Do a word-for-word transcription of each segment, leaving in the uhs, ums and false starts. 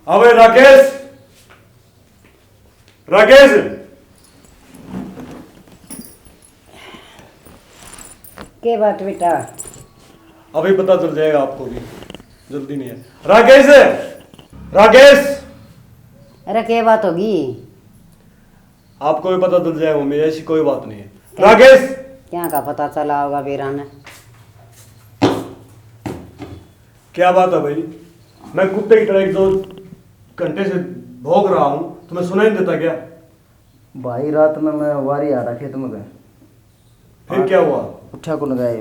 अबे राकेश, राकेश। के बात बेटा? अभी पता चल जाएगा आपको भी, जल्दी नहीं है। राकेश, राकेश। अरे के बात होगी? आपको भी पता चल जाएगा मम्मी, ऐसी कोई बात नहीं है। क्या? राकेश। क्या का पता चला होगा बेरा ने? क्या बात है भाई? मैं कुत्ते की तरह एक दो घंटे से भौंक रहा हूँ, तुम्हें सुनाई नहीं देता क्या? भाई, रात में मैं वारी आ रहा खेत में गए। फिर क्या हुआ? उठा को लगाए।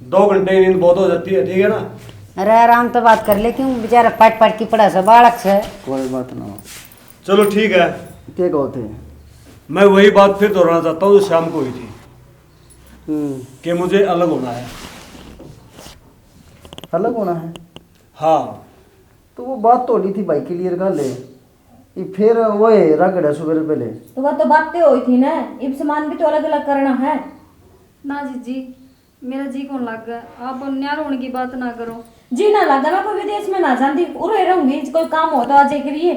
दो घंटे की नींद बहुत हो जाती है, ठीक है ना? अरे, आराम तो बात कर ले, क्यों बेचारा पट पट की पड़ा से, बालक से। कोई बात ना हो। चलो, ठीक है। क्या कहो थे? मैं वही बात फिर दोहराना चाहता हूँ जो शाम को हुई थी, हम्म। कि मुझे अलग होना है। अलग होना है? हाँ। तो वो बात तो हो ली थी भाई, क्लियर कर ले। ये फिर वो है रगड़ा सुबह पहले। तो वो तो बातें हुई थी ना, इब सामान भी तो अलग अलग करना है। ना जीजी, मेरा जी कौन लाग गया, आप न्यार होने की बात ना करो। जी ना लागा, मैं कोई विदेश में ना जाती, उरे रहूंगी, कोई काम हो तो आज करिए।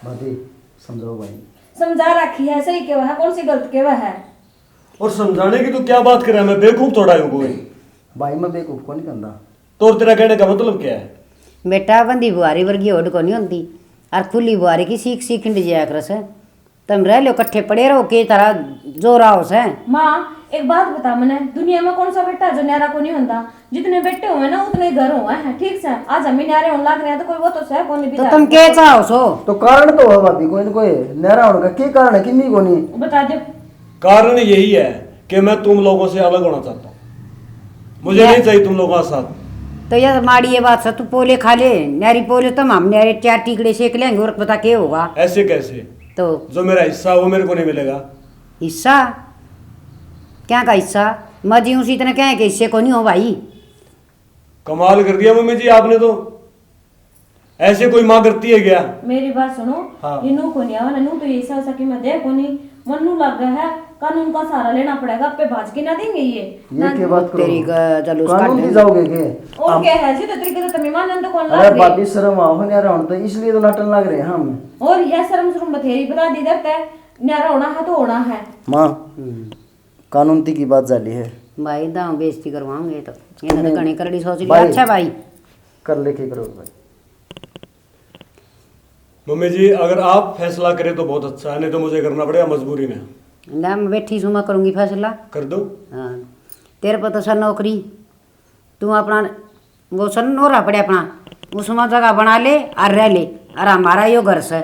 भाभी, समझाओ भाई। समझा रखी है, सही कहवा है, कौन सी गलत कहवा है। और समझाने की तो क्या बात करे, मैं बेवकूफ थोड़ा हूँ कोई। भाई, मैं बेवकूफ को नहीं कहता। तो और तेरा कहने का मतलब क्या है? बेटा, बंदी बुहारी वर्गी होड़ को नहीं होती, और खुली बुहारी की सीख सीख खिंड जाया कर से। तुम रह लो, इकट्ठे पड़े रहो, के तारा जोर आओ से। माँ, एक बात बता मने, दुनिया में कौन सा बेटा है जो न्यारा को नहीं होता? जितने बेटे हुए ना, उतने ही घर हुए हैं, ठीक से? आज हम ही न्यारे होने लाग रहे हैं, तो कोई वो तो सह को नहीं तो बिचारा। तुम के चाहो सो? तो कारण तो है भाभी, कोई ना कोई न्यारा होने का के कारण है, किन्नी को नहीं? बता दो। कारण यही है कि मैं तुम लोगों से अलग होना चाहता हूँ। मुझे या- नहीं चाहिए तुम लोगों का साथ। तो ये माड़ी ये बात से तू पोले खा ले, न्यारी पोले, तुम हम न्यारे चार टिकड़े सेक लेंगे और पता क्या होगा। ऐसे कैसे? तो जो मेरा हिस्सा वो मेरे को नहीं मिलेगा। हिस्सा? क्या का हिस्सा? मैं जी उसी तरह क्या है कि हिस्से को नहीं हो भाई। कमाल कर दिया मम्मी जी आपने तो। ऐसे कोई माँ करती है क्या? मेरी बात सुनो, हाँ। ये नू को नहीं आवा ना, नू तो ये हिसाब सा कि मैं दे को नहीं, मन्नू लग गया है, कानून का सहारा लेना पड़ेगा, पे भाज के ना देंगे ये। ये ना के बात करो? तेरी का जलूस कानून काट भी देंगे। जाओगे के? और हम क्या है जी, तो तरीके तो तमी मानन तो कौन अरे लाग गई? भाभी, शर्म आओ, न्यारा होना तो इसलिए तो नाटन लाग रहे हैं हम। और यह शर्म शर्म बथेरी बता दी इधर ते, न्यारा होना है तो होना है। माँ, हम्म। कानून ती की बात जाली है। भाई, दाम बेइज्जती करवाओगे तो। ये तो नहीं। घणी करड़ी सोच ली। भाई, अच्छा भाई। कर ले, के करो भाई। मम्मी जी, अगर आप फैसला करें तो बहुत अच्छा है, नहीं तो मुझे करना पड़ेगा मजबूरी में। ना, मैं बैठी सूं, मैं करूँगी फैसला। कर दो। हाँ, तेरे पर तो सर नौकरी, तू अपना वो सर नोरा पड़े अपना, उसमें जगह बना ले और रह ले। और हमारा यो घर से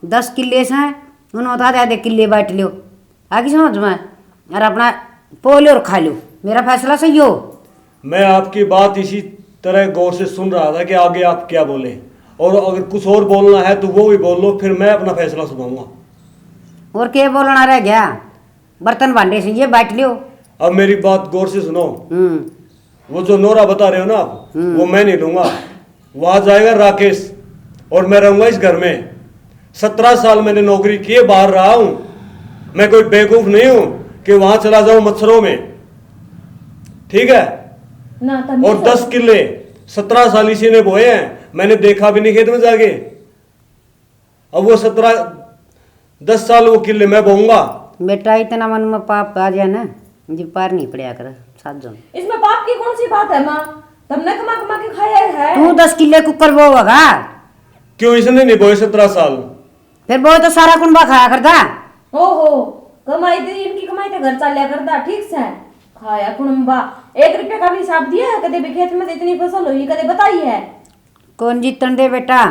दस किले से, उन्होंने तो आधे आधे किले बांट लियो, आगे समझ में, और अपना पो लो और खा लो। मेरा फैसला सही हो। मैं आपकी बात इसी तरह गौर से सुन रहा था कि आगे आप क्या बोले, और अगर कुछ और बोलना है तो वो भी बोल लो, फिर मैं अपना फैसला सुनाऊंगा। और क्या बोलना रह गया? बर्तन भांडे से ये बांट लियो। अब मेरी बात गौर से सुनो। हम्म। वो जो नोरा बता रहे हो ना आप, हम्म। वो मैं नहीं लूंगा। वहां जाएगा राकेश और मैं रहूंगा इस घर में। सत्रह साल मैंने नौकरी किए, बाहर रहा हूं। मैं कोई बेवकूफ नहीं हूं कि वहां चला जाऊं मच्छरों में, ठीक है? ना, तमीज और है। दस किले सत्रह साल इसी ने बोए हैं, मैंने देखा भी नहीं खेत में जाके। अब वो सत्रह, दस साल वो किले मैं बोऊंगा। बेटा, इतना मन में पाप आ जाए ना, जी पार नहीं पड़या कर, साजन। इसमें पाप की कौन सी बात है माँ? तुमने कमा कमा के खाया है। तू दस किले कुकर वो होगा। क्यों, इसने नहीं बोए सत्रह साल? फिर वो तो सारा कुनबा खाया करदा। ओहो, कमाई तो, इनकी कमाई तो घर चाल्या करदा, ठीक से? खाया कुनबा। एक रुपये का भी हिसाब दिया है कदे भी? खेत में तो इतनी फसल हुई, कदे बताई है? कौन जीतन दे बेटा?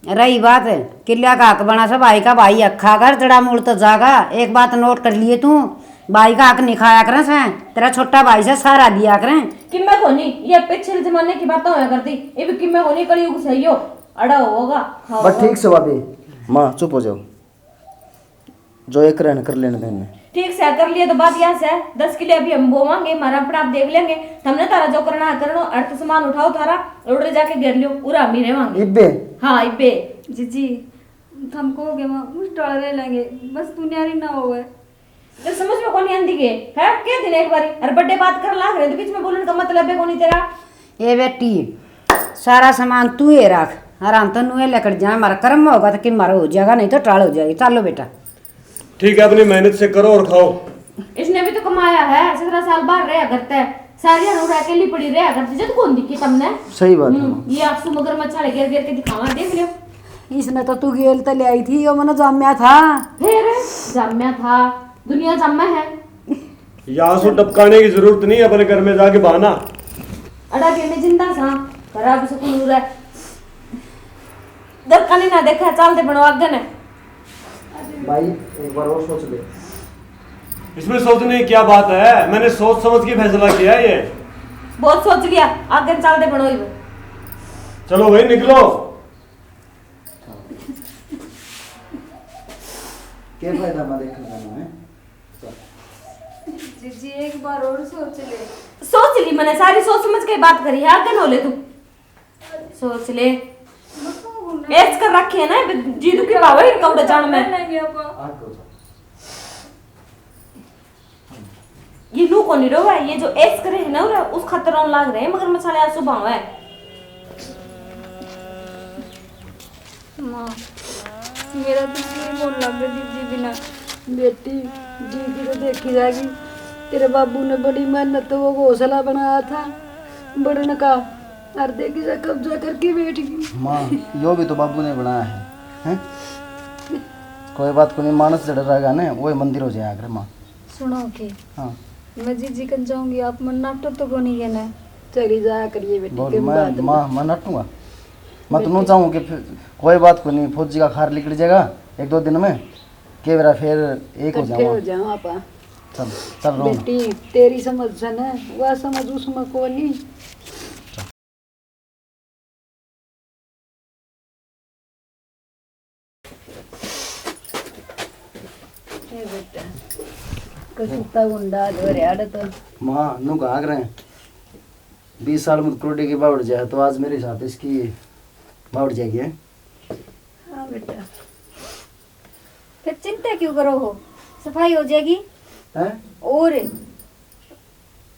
रही बात किल्या का हक बना से भाई का, भाई अखा कर जड़ा मूल तो जागा। एक बात नोट कर लिए तू, भाई का हक नहीं खाया करें से, तेरा छोटा भाई से सहारा दिया करें। किम्मे कोनी, ये पिछले जमाने की बातें होया करती, इब किम्मे कोनी, कलयुग सही हो, अड़ा होगा, खाओगा। बस ठीक से भाभी, माँ चुप हो जाओ, जो एक रहन कर लेने देने। ठीक से कर लिए तो बात यहाँ से, दस किले अभी हम बोवांगे, हमारा अपना आप देख लेंगे। हमने थारा जो करना है करनो, अर्थ सामान उठाओ थारा, उड़े जाके घेर लियो, उरा हम ही रहेंगे। इब्बे? हाँ, इब्बे। जीजी, थम कहोगे माँ, उस टाल रह लेंगे, बस तू न्यारी ना होवे। तो समझ में कोनी आंदी के, है? कह दिन एक बारी, अरे बड्डे बात कर लाग रहे, तो बीच में बोलने का मतलब है कोनी तेरा। ए बेटी, सारा सामान तू ही रख, हराम तो नुए लकड़ जाए, हमारा कर्म होगा तो कि हमारा हो जाएगा, नहीं तो टाल हो जाएगी। चलो बेटा। ठीक है, अपनी मेहनत से करो और खाओ। इसने भी तो कमाया है, सत्रह साल बाहर रहा घर ते, सारी हनु रह अकेली पड़ी रहा घर ते, जद कौन दिखी तमने? सही बात है। हम्म, ये आंसू मगरमच्छ वाले गिर गिर के दिखावा, देख लियो। इसने तो तू गेल ते ले आई थी, यो मने जाम्या था। फिर जाम्या था, दुनिया जाम्या है। यहाँ से टपकाने की जरूरत नहीं, अपने घर में जाके बहाना। अड़ा के मैं जिंदा सा, खराब सुकून हो रहा है। दरकाने ना देखा, चालते बनो आगे ने। भाई, एक बार और सोच ले। इसमें सोचने की क्या बात है? मैंने सोच समझ के फैसला किया है ये। बहुत सोच लिया, आगे चालते बनो ही। चलो भाई, निकलो। क्या फायदा मैं देखने जाना है? जीजी, एक बार और सोच ले। सोच ली मैंने, सारी सोच समझ के बात करी है, आगे नो ले तू। सोच ले। ऐस कर रखे है ना, जी दुखी पावे इनका उड़ा जान में। आठ बजे। ये नू को नहीं रहो है, ये जो ऐस करे है ना, उरा-, उस खातर रोन लाग रहे हैं, मगर मसाले आंसू भाव है। माँ, मेरा तो जी बोल लग गया दीदी बिना। बेटी, दीदी तो देखी जाएगी। तेरे बाबू ने बड़ी मेहनत तो वो घोंसला बनाया था, बड़न का, और देखी जा कब्जा करके बैठ गई। माँ, यो भी तो बाबू ने बनाया है, हैं? कोई बात को नहीं, मानस जड़ रहेगा ना, वही मंदिर हो जाया करे माँ। सुनो के, हाँ। मैं जीजी कन जाऊंगी, आप मन नाटो तो कोनी के ना। चली जाया करिए बेटी, बोल, के मैं, बात माँ, मैं नाटूंगा। मैं तो बेटी। नू चाहूँ कि फिर कोई बात को नहीं, फौजी का खार निकल जाएगा एक दो दिन में। के बेरा फिर एक हो इकट्ठे जावा। हो जावा आपा। चल, चल रो। बेटी, तेरी समझ से ना, वह समझ उसमें कोनी। ये बेटा, कसूता गुंडा धोरे आड़े तो। माँ, नु कहा करें, बीस साल में करोड़े की बावड़ जाए, तो आज मेरे साथ इसकी बावड़ जाएगी, है? हाँ बेटा, फिर चिंता क्यों करो हो, सफाई हो जाएगी। हैं? और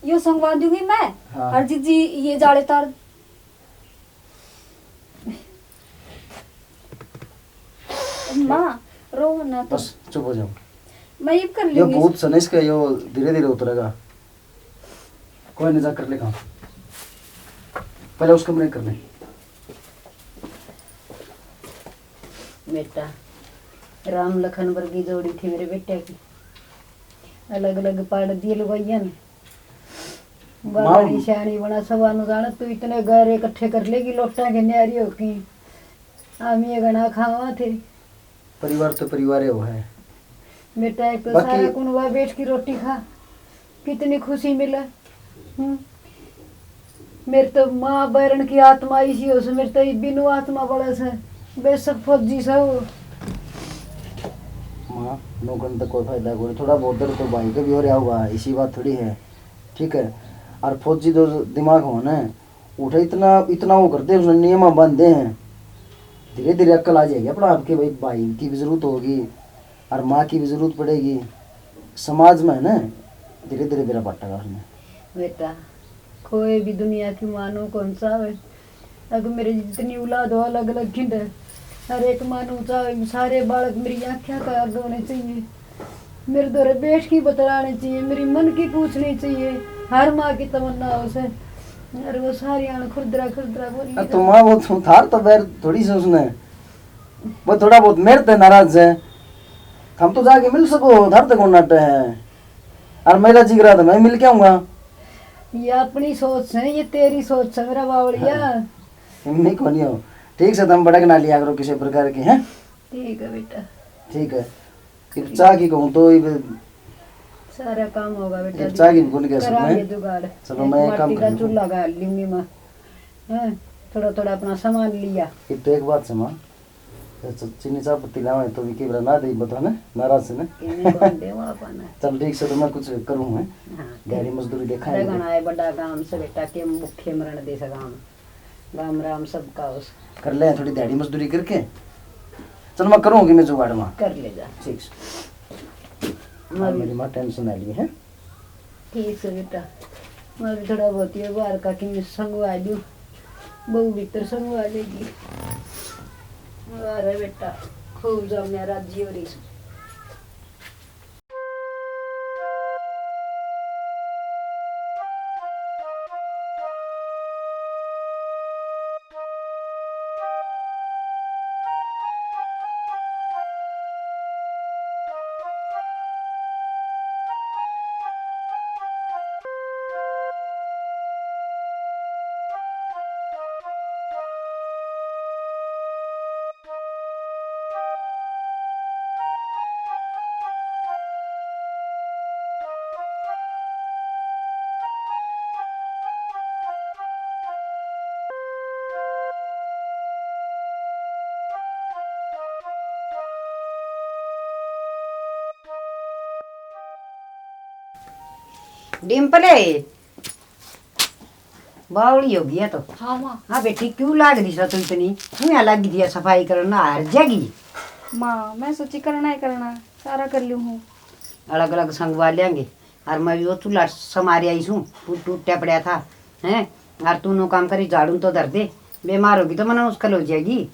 यो संगवा दूंगी मैं। हाँ। और जीजी ये जाले तार। माँ, रो ना तो। बस, चुप हो जाओ। मैं ये कर ये लूंगी। भूत से ना इसका, यो धीरे-धीरे उतरेगा। कोई नहीं, जा कर ले काम। पहले उस कमरे कर ले। बेटा, राम लखन वर्गी जोड़ी थी मेरे बेटे की। अलग-अलग पाड़ दिए लुगाइयां ने। माँ, बाबड़ी सियाणी बना सवा नु जाने, तू इतने गैर इकट्ठे कर लेगी लोटां के न्यारी होकी। हम ये घना खावा थे। परिवार तो परिवार है, वो है। बेटा, एक तो बाकी सारा कुनवा बैठ की रोटी खा, कितनी खुशी मिले। हम्म। मेरे तो माँ बैरन की आत्मा इसी हो से, मेरे तो ये बिनु आत्मा बड़ा से, बेशक फौजी से हो। माँ, नौकरन तो कोई फायदा कोई, थोड़ा बहुत दर्द तो भाई का भी हो रहा होगा, इसी बात थोड़ी है, ठीक है। और फौजी तो दिमाग हो ना, उठे इतना, इतना वो करते हैं, उसने नियम बांधे हैं। धीरे धीरे अक्ल आ जाएगी अपना आपके, भाई, भाई की भी जरूरत होगी और माँ की भी जरूरत पड़ेगी। समाज में है ना, धीरे धीरे बेरा पाटेगा उसमें। बेटा, कोई भी दुनिया की माँ नू कौन सा है, अगर मेरे जितनी औलाद हो, अलग-अलग खिंड है। हर एक माँ नू चाहे सारे बालक मेरी आँख्या का आगे होने चाहिए, मेरे धोरे बैठ की बतलाने चाहिए, मेरी मन की पूछनी चाहिए। हर माँ की तमन्ना हो से। अरे वो सारी आन खुरदरा खुरदरा बोली। अरे तो माँ, वो तू थार तो बैर थोड़ी से उसने, वो थोड़ा बहुत मेरे ते नाराज है। हम तो जाके मिल सको, थार ते कौन नाटे है? और मेरा जिगरा तो मैं मिल के आऊंगा। ये अपनी सोच है, ये तेरी सोच है मेरा बावड़िया। हाँ। इतनी कोनी हो। ठीक से, तुम भड़क ना लिया करो किसी प्रकार की, हैं? ठीक है बेटा। ठीक है। इब चाह की कहूँ तो इब सारा काम होगा बेटा, इब चाह की भी कोनी कह सकते हैं। जुगाड़। चलो, मैं एक काम कर लूँ। चूल्हा गाल लूंगी मैं। हैं? थोड़ा थोड़ा अपना सामान लिया। इब तो एक बात से माँ, तो च-, चीनी चाय पत्ती लावे तो भी के बेरा ना दे, बता ना, नाराज से ना। इन्हें कौन देवा अपन? चल ठीक से, तो मैं कुछ करूँ, है? हाँ, ठीक। दिहाड़ी मजदूरी देखा है। घना है बड़ा गांव से बेटा, के भूखे मरण दे से गांव। राम राम सबका उस। कर ले थोड़ी दिहाड़ी मजदूरी करके। चल मैं करूँगी मैं जुगाड़ वहाँ। कर ले जा। ठीक से। मैं हाँ, भी मेरी माँ टेंशन आ रही है। ठीक से बेटा, मैं भी थोड़ा बहुत ये बाहर का कि संगवा दूँ, बहू भीतर संगवा लेगी। अरे बेटा, खूब जाम्या राजी हो रही। डिम्पले, बावली हो गई है तो। हाँ माँ। हाँ बेटी, क्यों लाग रही सा तू इतनी? क्यों यहाँ लाग गई थी सफाई करना? हार जाएगी। माँ, मैं सोची करना ही करना, सारा कर लूँ हूँ। अलग अलग संगवा लेंगे। और मैं भी वो चूल्हा समारे आई सूं, वो टूटा पड़ा था, हैं? और तू नो काम करी, झाड़ू तो धर दे, बीमार होगी तो मना मुश्किल हो जाएगी।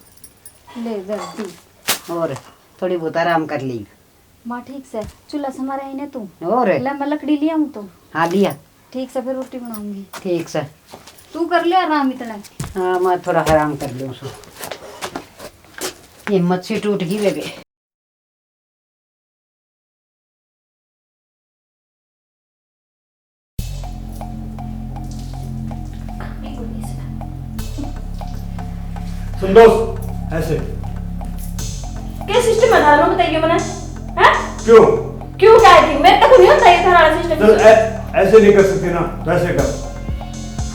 ले धर दी। और थोड़ी बहुत आराम कर ली। माँ ठीक से, चूल्हा समारा ही ने तू। और? ले मैं लकड़ी लिया हूँ तो। हाँ लिया। ठीक से फिर रोटी बनाऊंगी। ठीक से। तू कर ले आराम इतने। हाँ मैं थोड़ा आराम कर लूँ सो। हिम्मत सी टूट गई बेबे। सुन दोस्त, ऐसे। क्या सिस्टम है थारा, बताइए मने? हैं? क्यों? क्यों क्या है थी? मेरे तक नहीं होता ये थारा सिस्टम। चल, ऐ-, ऐसे नहीं कर सकते ना, वैसे कर।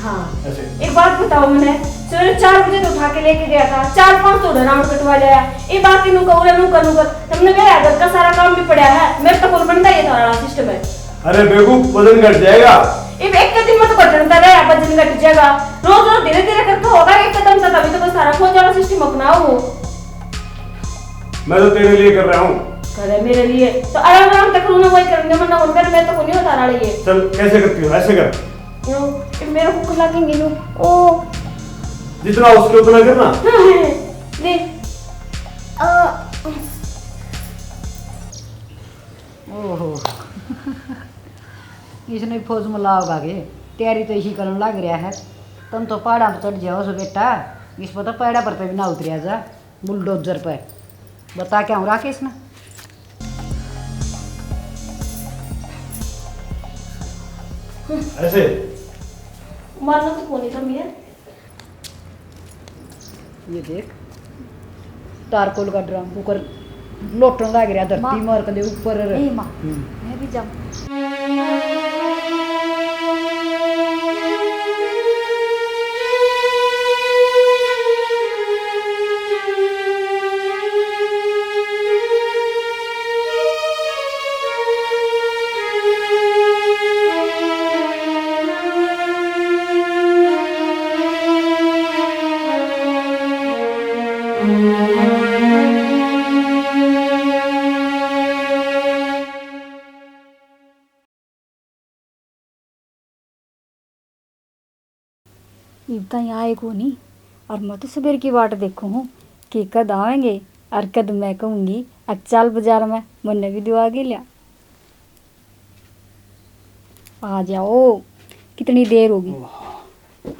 हाँ। ऐसे। एक बात बताओ मने, सवेरे चार बजे तो उठा के लेके गया था, चार पांच तो राउंड कटवा लिया। ये बात इनू का उरे नू करू कर, तुमने मेरे घर का सारा काम भी पड़ा है, मेरे तक कौन बनता ये थारा सिस्टम है। अरे बेवकूफ, वजन घट जाएगा। इब एक दिन में तो घटन कर रहा है, वजन घट जाएगा। रोज रोज धीरे धीरे करके होगा एक कदम से, तभी तो बस सारा खोज वाला सिस्टम अपनाओ हो। मैं तो तेरे लिए कर रहा हूँ। करे मेरे लिए तो आराम आराम तक रोना वही करेंगे, वरना उनका मैं तो नहीं होता रहा ये। चल कैसे करती हो, ऐसे कर। नो, इब मेरे को लगेंगे नो। ओ। जितना उसके उतना करना। हाँ, हाँ, ले। आ, ओहो। इसने फौज में लाओगा के? तैयारी तो इसी करन लग रहा है। तुम तो पहाड़ा पर चढ़ जाओ सो बेटा, इस पर तो पैड़ा पर पे भी ना उतरिया जा, बुलडोजर पे। बता क्या हो रहा के इसने? ऐसे। मारना तो कोनी था मियाँ। ये देख, तारकोल का ड्रम ऊपर लोटन लाग रहा, धरती माँ। मार के दे ऊपर। ए माँ, हम्म। मैं भी जाऊँ। इब ताई आए कोनी, और मैं तो सवेर की बाट देखूं हूँ कि कद आवेंगे, और कद मैं कहूँगी, "अक चाल बाजार में, मन्ने भी दुआ के लिया।" आ जाओ, कितनी देर होगी।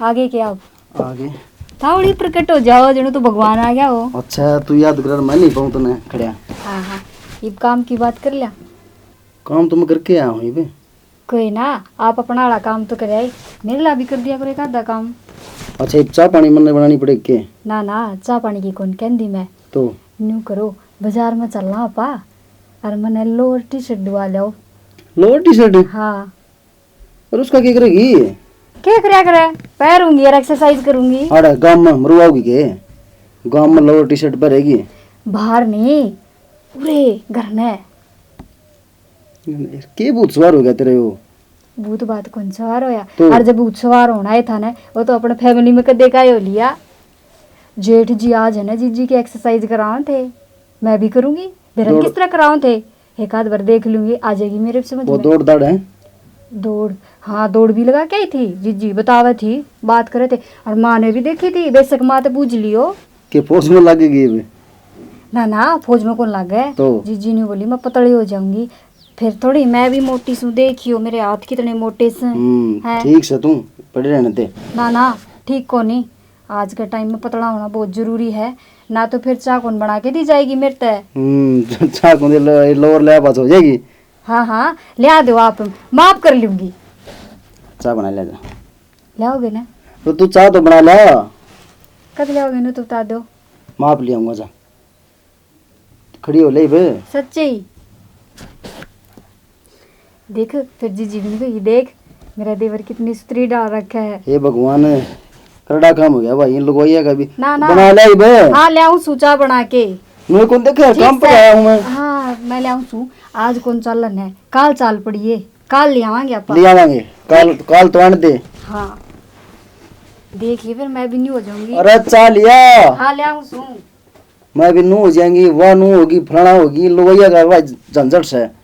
आगे क्या अब? आगे। थावड़ी प्रकट हो जाओ, जणु तो भगवान आ गया हो। अच्छा, तू याद कर, मैं नहीं पाऊँ तने खड़या। हाँ, हाँ, इब काम की बात कर लिया। काम तो मैं करके आया हूँ इबे। कोई ना, आप अपना वाला काम तो कर आए, मेरे ला भी कर दिया करो एक आधा काम। अच्छा, इब चाह पानी मन्ने बनानी पड़ेगी के? ना, ना, चाह पानी की कौन कहंदी मैं। तो? न्यू करो, बाजार में चलना आपा, और मन्ने लोअर टी शर्ट दुआ ल्याओ। Lower T shirt? हाँ। और उसका क्या करेगी? क्या करया करे? पहरूंगी यार, एक्सरसाइज करूंगी। अरे, गाम में मरवाओगी के? गाम में लोअर टी शर्ट पहरेगी? बाहर नहीं, उरे घर ने। के भूत सवार हो गया तेरे वो? भूत बात कौन सवार होया? तो? और जब भूत सवार होना ही था ना, वो तो अपने फैमिली में कदे का ही हो लिया। जेठ जी आज है ना, जीजी की एक्सरसाइज कराओ थे, मैं भी करूंगी। फिर हम दौड़- किस तरह कराओ थे? एक आध बार देख लूंगी, आ जाएगी मेरे समझ वो में। दौड़ दाड़ है? दौड़, हाँ, दौड़ भी लगा के आई थी जीजी, बतावे थी, बात करे थे। और माँ ने भी देखी थी, बेशक माँ तो पूछ लियो। के फौज में लगेगी अभी? ना ना, फौज में कौन लागे? तो? जीजी ने बोली, मैं पतली हो जाऊंगी। फिर थोड़ी मैं भी मोटी सूं, देखियो मेरे हाथ कितने मोटे से। हम्म, हैं? ठीक से तू पड़े रहने दे। ना ना, ठीक को नहीं। आज के टाइम में पतला होना बहुत जरूरी है, ना तो फिर चाह कौन बना के दी जाएगी मेरे ते। हम्म, चाह कौन दे, लो-, लोअर ले पास हो जाएगी। हाँ हाँ, ले आ दो आप, माफ कर लूंगी। चाह बना ले जा। ले आओगे ना? तो तू चाह तो बना ले। कद ले आओगे ना, तो बता दो। माफ ले आऊंगा, जा। खड़ी हो ले बे। सच्चे ही? देख, फिर जीजी भी नहीं कही, देख, मेरा देवर कितनी सुथरी डाल रखा है। हे भगवान, करड़ा काम हो गया भाई, इन लुगाइया का भी। ना, ना। बना ले बे। हाँ, ले आऊं सूचा बना के। मैं कौन देखे, ठीक काम पे से। आया हूँ मैं। हाँ, मैं ले आऊं सू। आज कौन चालन है, काल चाल पड़िए, काल ले आवांगे आप। ले आवांगे, काल, काल तो आने दे। हाँ। देखिए, फिर मैं भी नहीं हो जाऊंगी। अरे, चाह लिया। हाँ, ले आऊं सू। मैं भी नू हो जाएंगी, वह नू होगी, फलाना होगी, लोगैया का भाई झंझट से।